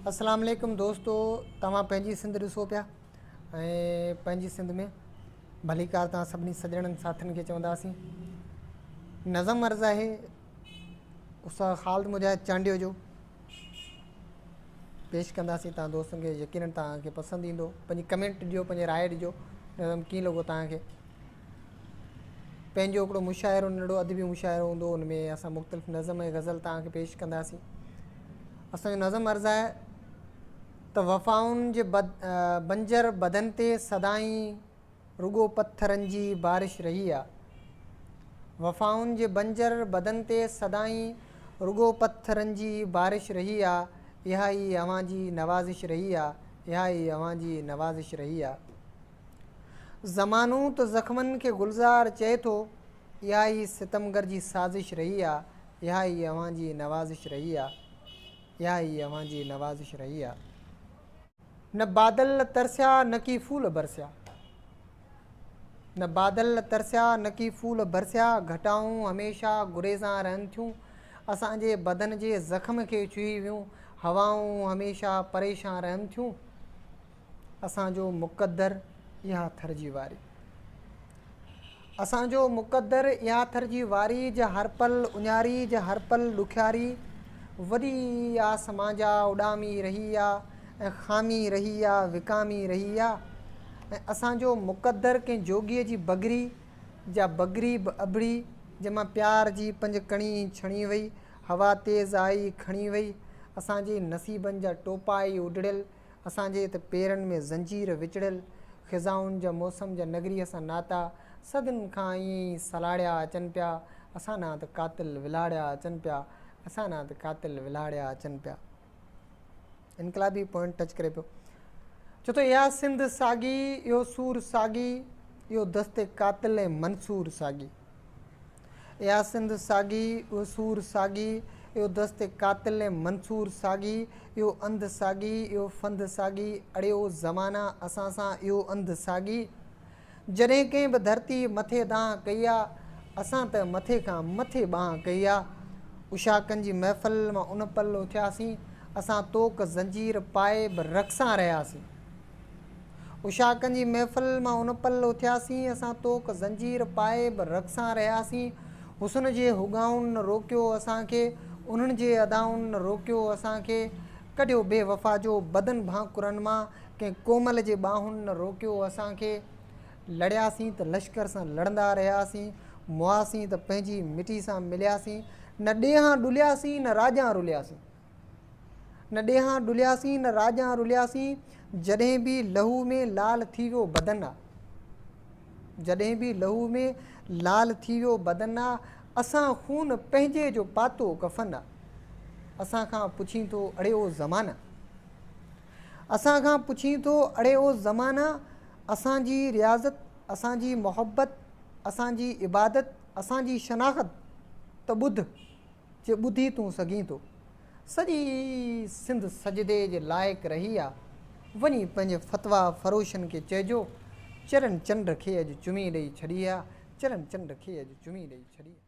اسلام عليڪم دوستو توهان پنهنجي سنڌ ڏسو پيا ۽ پنهنجي سنڌ ۾ ڀليڪار توهان سڀني سڄڻن ساٿين کي چونداسين نظم عرض آهي استاد خالد مجاهد چانڊيو جو پيش ڪنداسين توهان دوستن کي يقينن توهان کي پسند ايندو پنهنجي ڪمينٽ ڏجو پنهنجي راء ڏجو نظم ڪيئن لڳو توهان کي پنهنجو هڪڙو مشاعرو ننڍڙو ادبي مشاعرو هوندو ان ۾ اسان مختلف نظم ۽ غزل توهان کي پيش ڪنداسين اسان جو نظم عرض آهي ته وفائن جي بنجر بدن تي سدائين رڳو پٿرن جي بارش رهي آ. وفائن جي بنجر بدن تي سدائين رڳو پٿرن جي بارش رهي آ. اها ئي اوهان جي نوازش رهي آ. اها ئي اوهان جي نوازش رهي آ. زمانو ته زخمن کي گلزار چئي ٿو. اها ئي ستمگر جي سازش رهي آ. اها ئي اوهان جي نوازش رهي آ. اها ئي اوهان جي نوازش رهي آ. نه بادل ترسيا نه ڪي ڦول برسيا. نه بادل ترسيا نه ڪي ڦول برسيا گهٽائون هميشه گريزان رهن ٿيون اسان جي بدن جي زخم کي ڇهي ويون هوائون هميشه پريشان رهن ٿيون اسان جو مقدر اها ٿر جي واري. اسان جو مقدر اها ٿر جي واري جا هر پل اڃاري جا هر پل ڏکياري وڏي آس مان جا اڏامي رهي آ ۽ خامي رهي آ وڪامي رهي آ ۽ اسان جو مقدر ڪنهن جوڳيء جي بگري جا بگري به اڀڙي جنهن مان پيار جي پنج ڪڻي ڇڻي وئي هوا تيز آئي کڻي وئي اسان جي نصيبن جا ٽوپا ئي اڊڙيل اسان جي ته پيرن ۾ زنجير وچڙيل خزائن جا موسم جا نگريء سان ناتا صدين کان ائين ئي سلاڙيا اچن پيا اسان ڏانهن ته قاتل ولاڙيا اچن پيا اسان ڏانهن ته قاتل ولاڙيا اچن پيا. انقلابي پوائنٽ ٽچ ڪري پيو چو ٿو اها سنڌ ساڳي اهو سور ساڳي اهو دست قاتل ۽ منصور ساڳي. اها سنڌ ساڳي، اهو سور ساڳي، اهو دست قاتل ۽ منصور ساڳي، اهو انڌ ساڳي، اهو ڦنڌ ساڳي، اڙي او زمانا اسان سان اهو انڌ ساڳي. جڏهن ڪنهن به ڌرتي مٿي دانهن ڪئي آ، اسان ته مٿي کان مٿي ٻانهن ڪئي آ. عشاقن جي محفل مان ان پل اٿياسين، اسان طوق زنجير پائي به رقصان رهياسين. عشاقن جي محفل مان ان پل اٿياسين، اسان طوق زنجير پائي به رقصان رهياسين، حسن جي هڳائن نه روڪيو اسان کي، انهن جي ادائن نه روڪيو اسان کي، ڪڍيو بي وفا جو بدن ڀانڪرن مان، ڪنهن ڪومل جي ٻانهن نه روڪيو اسان کي، لڙياسين ته لشڪر سان لڙندا رهياسين، مئاسين ته پنهنجي مٽي سان ملياسين، نه ڏيهان ڏلياسين نه راڄان رلياسين. نه ڏيهان ڏلياسين نه راڄان رلياسين، جڏهن به لهو ۾ لال ٿي ويو بدن آ. جڏهن به لهو ۾ لال ٿي ويو بدن آ، اسان خون پنهنجي جو پاتو ڪفن آ. اسان کان پڇين ٿو اڙي او زمانا. اسان کان پڇين ٿو اڙي او زمانا، اسان جي رياضت، اسان جي محبت، اسان جي عبادت، اسان جي شناخت ته ٻڌ. جي ٻڌي تون سگهين ٿو. سڄي سنڌ سجدي جي لائق رهي آ. وڃي پنهنجي فتويٰ فروشن کي چئجو، چرن چنڊ کي اڄ چمي ڏئي ڇڏي آ، چرن چنڊ کي اڄ چمي ڏئي ڇڏي آ.